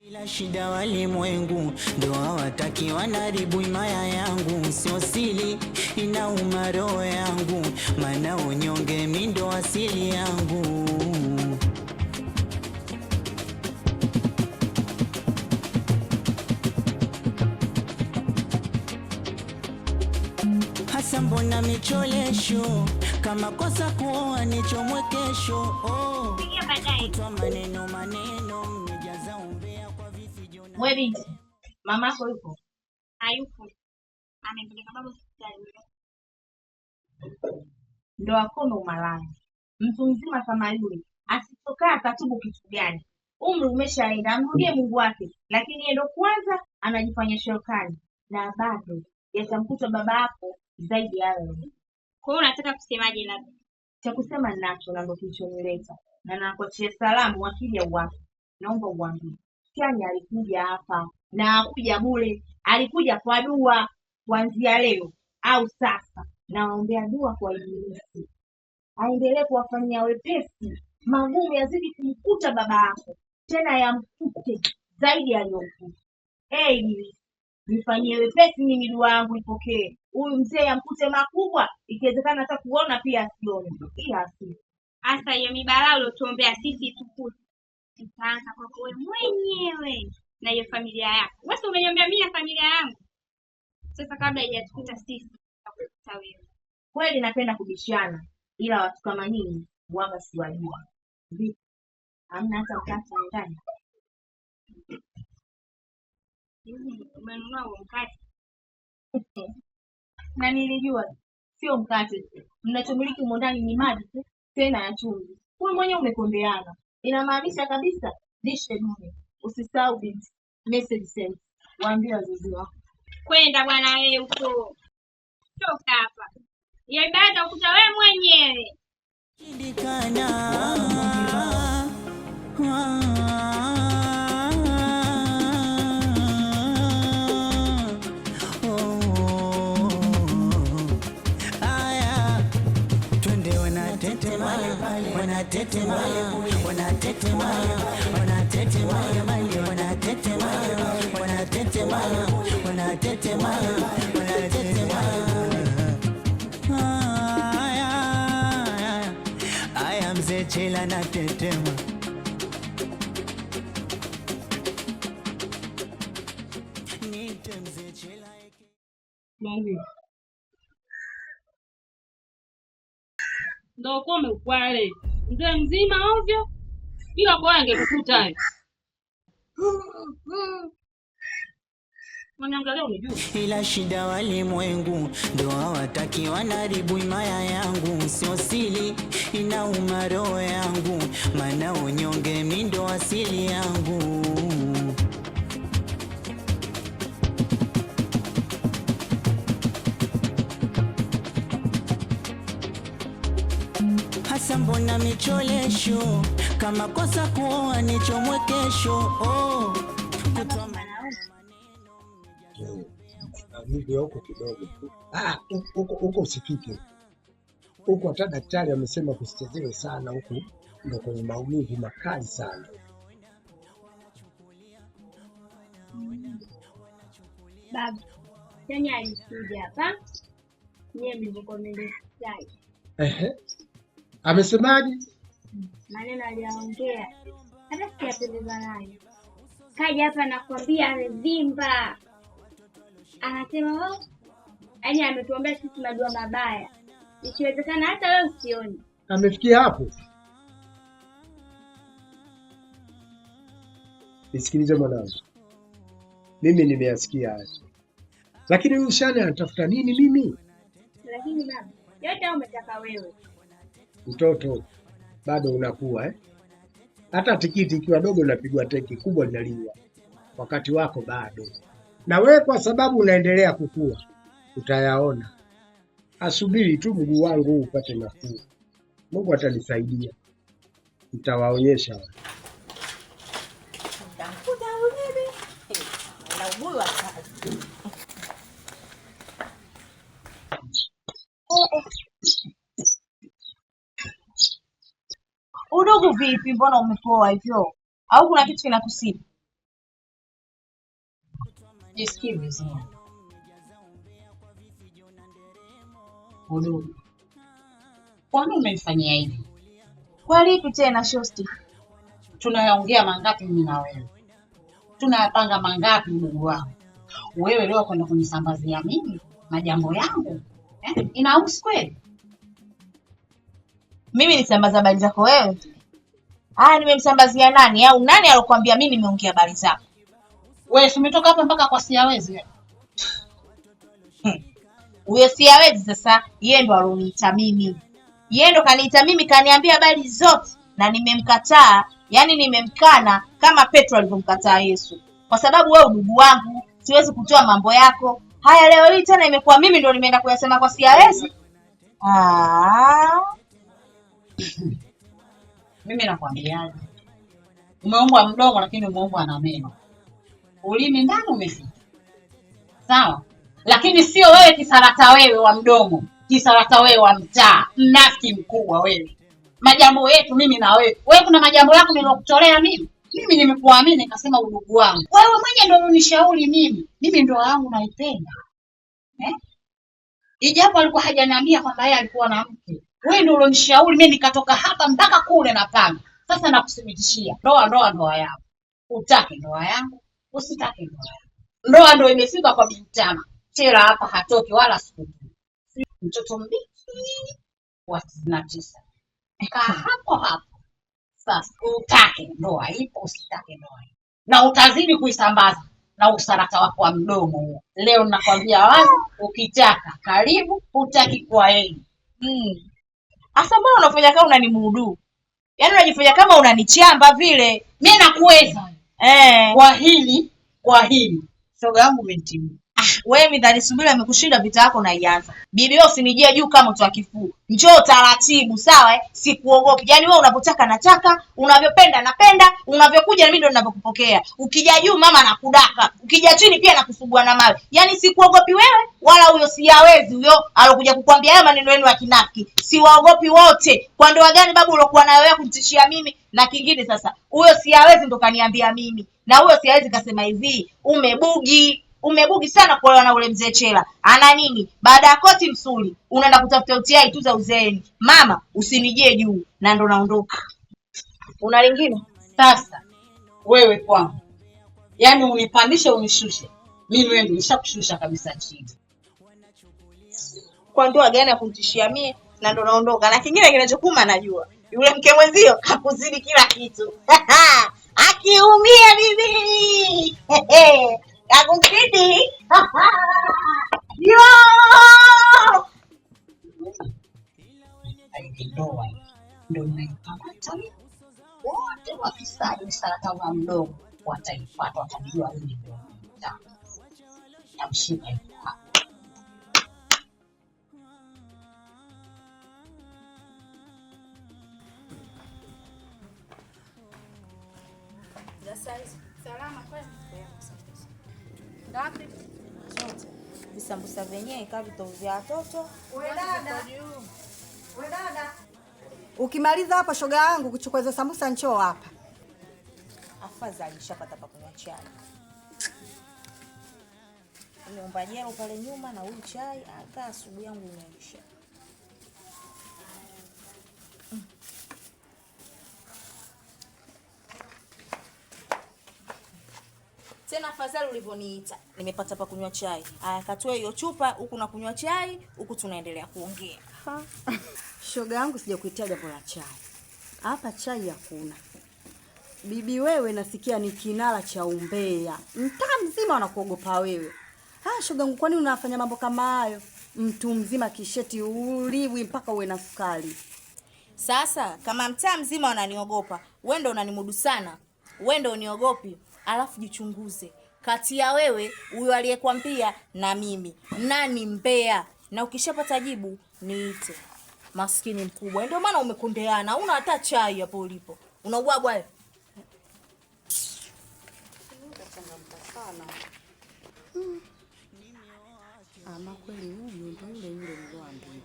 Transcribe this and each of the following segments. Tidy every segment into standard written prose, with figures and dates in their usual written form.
Bila shida walimwengu ndo hawataki wanaribu imaya yangu, sio siri inauma roho yangu, maana unyonge mi ndo asili yangu. Hasa mbona micholesho kama kosa kuoa nichomwe kesho oh. Pigia baadaye. Kutwa maneno maneno mmejaza umbea kwa vifijo na We binti, mamako yupo? Hayupo. Amempeleka baba hospitali. Ndo akome umalaya. Mtu mzima kama yule asitokaa akatubu kitu gani? Umri umeshaenda, amrudie Mungu wake, lakini yeye ndo kwanza anajifanya sherukani, na bado yatamkuta baba yako zaidi ya hayo. Kwa hiyo unataka kusemaje labda? Cha kusema ninacho na ndo kilichonileta, na nakuachia salamu wakija uwape. Naomba uwaambie Chanya alikuja hapa na hakuja bure, alikuja kwa dua. Kuanzia leo au sasa, nawaombea dua kwa Ibilisi aendelee kuwafanyia wepesi, magumu yazidi kumkuta baba yako, tena yamkute zaidi yaliyomkuta. Ee Ibilisi, nifanyie wepesi mimi, dua yangu ipokee. Huyu mzee amkute makubwa, ikiwezekana hata kuona pia asione, ila asife. Hasa hiyo mibalaa uliotuombea sisi tukute. Itaanza kwako wewe mwenyewe na hiyo familia yako. Wewe si umeniombea mimi na familia yangu. Sasa kabla haijatukuta sisi, itakukuta wewe. Kweli napenda kubishana, ila watu kama nyinyi waga siwajua. Vipi, hamna hata mkate ndani? Hivi umenunua huo mkate? Na nilijua sio mkate tu, mnachomiliki humo ndani ni maji tu, tena ya chumvi. Wewe mwenyewe umekondeana, inamaanisha kabisa lishe duni. Usisahau binti, message sent, waambie wazazi wako. Kwenda bwana wewe huko. Toka hapa. Hiyo ibada ukuta wewe mwenyewe. Shindikana. Aya, twende wanatetema, wanatetema, wanatetema, wanatetema, wanatetema, wanatetema, wanatetema, wanatetema. Aya, aya, mzee Chela natetema. Niite mzee Chela Ndo ukome ukwale, mzee mzima ovyo, bila kwa angekukuta hayo. Unaniangalia unijui. Ila shida walimwengu ndo hawataki wanaribu imaya yangu, sio siri inauma roho yangu, maana unyonge mi ndo asili yangu. Hasa mbona micholesho kama kosa kuoa nichomwe kesho oh. Kutwa Maumivu ya huko kidogo tu. Ah, huko huko usifike huko, hata daktari amesema kusichezewe sana huku, ndo kwenye maumivu makali sana. Baba, Chanya alikuja hapa. Nyie mlivyokuwa mmeenda hospitali. Ehe, amesemaje? Maneno aliyaongea hata sijapendezwa nayo. Kaja hapa nakwambia amevimba. Anasema oh, yaani ametuombea sisi madua mabaya. Ikiwezekana hata wewe usione. Amefikia hapo? Nisikilize mwanangu, mimi nimeyasikia haya, lakini huyu Shani anatafuta nini mimi? Lakini baba, yote hayo umetaka wewe. Mtoto bado unakuwa eh? Hata tikiti ikiwa dogo linapigwa teki, kubwa linaliwa. Wakati wako bado, na wewe kwa sababu unaendelea kukua utayaona. Asubiri tu mguu wangu huu upate nafuu, Mungu atanisaidia, nitawaonyesha wale. Utamkuta huyu bibi ana ubuyu hatari. Udugu vipi? Mbona umepoa hivyo? Au kuna kitu kinakusibu? Jisikii vizuri. Udugu. Kwa nini umenifanyia hivi? Kwa lipi tena shosti? Tunayaongea mangapi mimi na wewe? Tunayapanga mangapi ndugu wangu? Wewe leo kwenda kunisambazia mimi majambo yangu? Eh? Inahusu kweli? Mimi nisambaza habari zako wewe? Ah, nimemsambazia nani au nani alokuambia mimi nimeongea habari zako? Wewe si umetoka hapa mpaka kwa Siawezi wewe? Huyo Siawezi sasa yeye ndo aloniita mimi. Yeye ndo kaniita mimi, kaniambia habari zote na nimemkataa, yani nimemkana kama Petro alivyomkataa Yesu. Kwa sababu wewe udugu wangu, siwezi kutoa mambo yako. Haya leo hii tena imekuwa mimi ndo nimeenda kuyasema kwa Siawezi. Ah. Mimi nakwambiaje? Umeumbwa mdomo lakini umeumbwa na meno. Ulimi ndani umefika. Sawa? Lakini sio wewe kisarata wewe wa mdomo, kisarata wewe wa mtaa, mnafiki mkubwa wewe. Majambo yetu mimi na wewe. Wewe kuna majambo yako nilokutolea mimi. Mimi nimekuamini nikasema udugu wangu. Wewe mwenyewe ndio ulinishauri mimi. Mimi ndoa yangu naipenda. Eh? Ijapo alikuwa hajaniambia kwamba yeye alikuwa na mke. Wewe ndio ulinishauri mimi nikatoka hapa mpaka kule na panga. Sasa nakuthibitishia. Ndoa ndoa ndoa yangu. Utake ndoa yangu, usitake ndoa yangu. Ndoa ndio imefika kwa Bintama. Chela hapa hatoki wala sikutu. Mtoto mbichi wa 99. Kaa hapo hapo. Sasa utake ndoa ipo, usitake ndoa ipo. Na utazidi kuisambaza na usarata wako wa mdomo huo. Leo nakwambia wazi, ukitaka karibu, hutaki kwa yeye. Asa mbona unafanya kama unanimudu? Yaani unajifanya kama unanichamba vile. Mimi nakuweza. Eh. Kwa hili, kwa hili. Shoga yangu umenitimia. Wewe midhali subira amekushinda vita yako na ianza. Bibi wewe usinijie juu kama mtu wa kifuu. Njoo taratibu, sawa eh? Sikuogopi. Yaani wewe unapotaka nataka, unavyopenda napenda, unavyokuja mimi ndo ninavyokupokea. Ukija juu mama nakudaka, ukija chini pia nakusugua na mawe. Yaani sikuogopi wewe wala huyo Siawezi huyo alokuja kukwambia haya maneno yenu ya kinafiki. Siwaogopi wote. Kwa ndoa gani babu uliokuwa nayo wewe kunitishia mimi? Na kingine sasa, huyo Siawezi ndo kaniambia mimi. Na huyo Siawezi kasema hivi, umebugi. Umebugi sana kuolewa na ule mzee Chela. Ana nini? Baada ya koti msuli, unaenda kutafuta UTI tu za uzeeni. Mama, usinijie juu na ndo naondoka. Una lingine? Sasa wewe kwangu. Yaani unipandishe unishushe. Mimi wewe ndio nishakushusha kabisa chini. Kwa ndoa gani ya kumtishia mie na ndo naondoka. Na kingine kinachokuma najua. Yule mke mwenzio kakuzidi kila kitu. Akiumia bibi. Kakuzidi. Yo! Ndoa ndio inaikamata wote wafisadi msalata wa mdomo wataifuata, watajua hili ndio tamshika hiyo. Salama kweli? Ngapi? Zote. Visambusa vyenyewe ikawa vitovu vya watoto. We dada. We dada. Ukimaliza hapa shoga yangu kuchukua hizo sambusa njoo hapa. Afadhali nishapata pa kunywa chai. Nimeomba jero pale nyuma na huyu chai, hata asubuhi yangu imeisha. Tena afadhali ulivyoniita. Nimepata pa kunywa chai. Aya, katoe hiyo chupa huku na kunywa chai, huku tunaendelea kuongea. Shoga yangu sijakuitia jambo la chai. Hapa chai hakuna. Bibi wewe nasikia ni kinara cha umbea. Mtaa mzima wanakuogopa wewe. Ah, shoga yangu kwani unafanya mambo kama hayo? Mtu mzima kisheti uliwi mpaka uwe na sukari. Sasa kama mtaa mzima wananiogopa, wewe ndio unanimudu sana. Wewe ndio uniogopi. Alafu jichunguze. Kati ya wewe huyo aliyekwambia na mimi, nani mbea? Na ukishapata jibu niite. Maskini mkubwa. Ndio maana umekondeana. Huna hata chai hapo ulipo. Unaubwabwa wewe. Sana. Ama kweli huyu ndio yule yule nilioambiwa.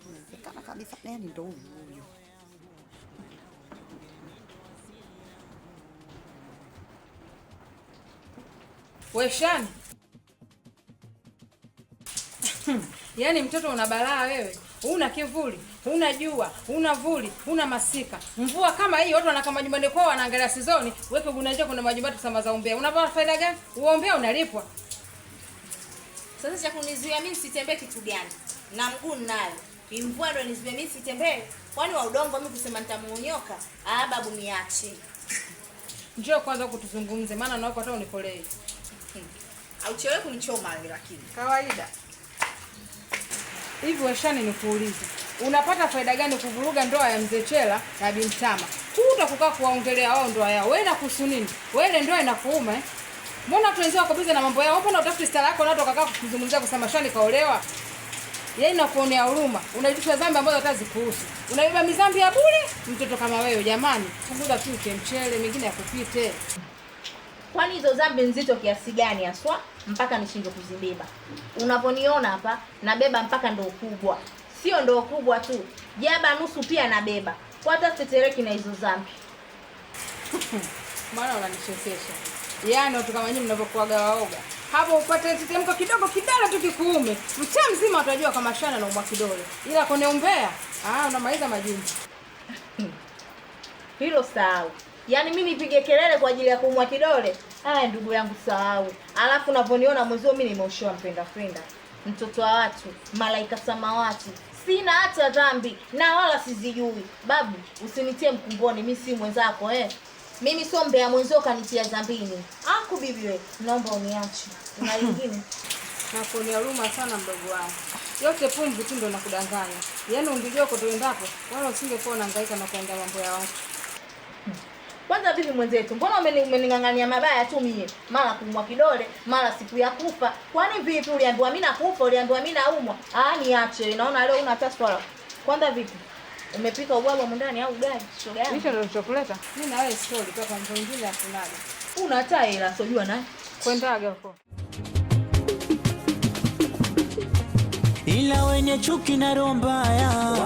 Inawezekana kabisa yani ndio huyu huyu. Weshani. Yaani mtoto una balaa wewe. Huna kivuli, huna jua, huna vuli, huna masika. Mvua kama hii watu wanakaa majumbani kwao wanaangalia sizoni, wewe unajua kuna majumbani kusambaza umbea. Unapata faida gani? Uombea unalipwa. Sasa cha kunizuia mimi nisitembee kitu gani? Na mguu ninayo. Mvua ndio nizuie mimi nisitembee? Kwani wa udongo mimi kusema nitamuonyoka? Ah, babu niache. Njoo kwanza huku tuzungumze maana naoko hata unikolei. Auchewe kunichoma wewe lakini. Kawaida. Hivi Weshani, nikuulize, unapata faida gani kuvuruga ndoa ya mzee Chela na Bintama? Kuta kukaa kuwaongelea wao ndoa yao. Wewe inakuhusu nini? Wewe ile ndoa inakuuma eh? Mbona watu wenzao wako busy na mambo yao? Mbona utafuti stara yako na watu wakakaa kuzungumzia kusema Shani kaolewa? Yeye inakuonea huruma. Unajitisha dhambi ambazo hata zikuhusu. Unabeba mizambi ya bure mtoto kama wewe jamani. Punguza tu mchele mingine yakupite. Kwani hizo dhambi nzito kiasi gani haswa mpaka nishindwe kuzibeba? Unavoniona hapa nabeba mpaka ndoo kubwa. Sio ndoo kubwa tu, jaba nusu pia nabeba. Kwa hata sitetereki na hizo dhambi. Maana unanichekesha. Yaani watu kama nyinyi mnavyokuaga waoga. Hapo upate tetemko kidogo kidole tu kikuume. Mtaa mzima utajua kama Shana na umwa kidole. Ila kone umbea, unamaliza majumba. Hilo sahau. Yaani mimi nipige kelele kwa ajili ya kuumwa kidole? Haya ndugu yangu sahau. Alafu unavoniona mwezio mimi nimeoshewa mpenda fenda. Mtoto wa watu, malaika samawati. Sina hata dhambi na wala sizijui. Babu, usinitie mkumboni, mimi si mwenzako eh. Mimi sio mbea mwenzio kanitia dhambini. Aku bibi we, naomba uniache. Una lingine? Nakuonea huruma sana mdogo wangu. Yote pumzi tu ndo nakudanganya. Yaani ungejua kotoendapo, wala usingekuwa unahangaika na kuongea mambo ya watu. Kwanza bibi mwenzetu, mbona umening'ang'ania mabaya tu mie? Mara kuumwa kidole, mara siku ya kufa. Kwani vipi uliambiwa mimi nakufa, uliambiwa mimi naumwa? Ah, niache. Naona leo una hata swala. Kwanza vipi? Umepika ubwabwa ndani au ugali? Shoga yangu. Hicho ndio nilichokuleta. Mimi na wewe story toka mambo mengine hakunaga. Una hata hela, sojua naye. Kwendaga huko. Ila wenye chuki na roho mbaya.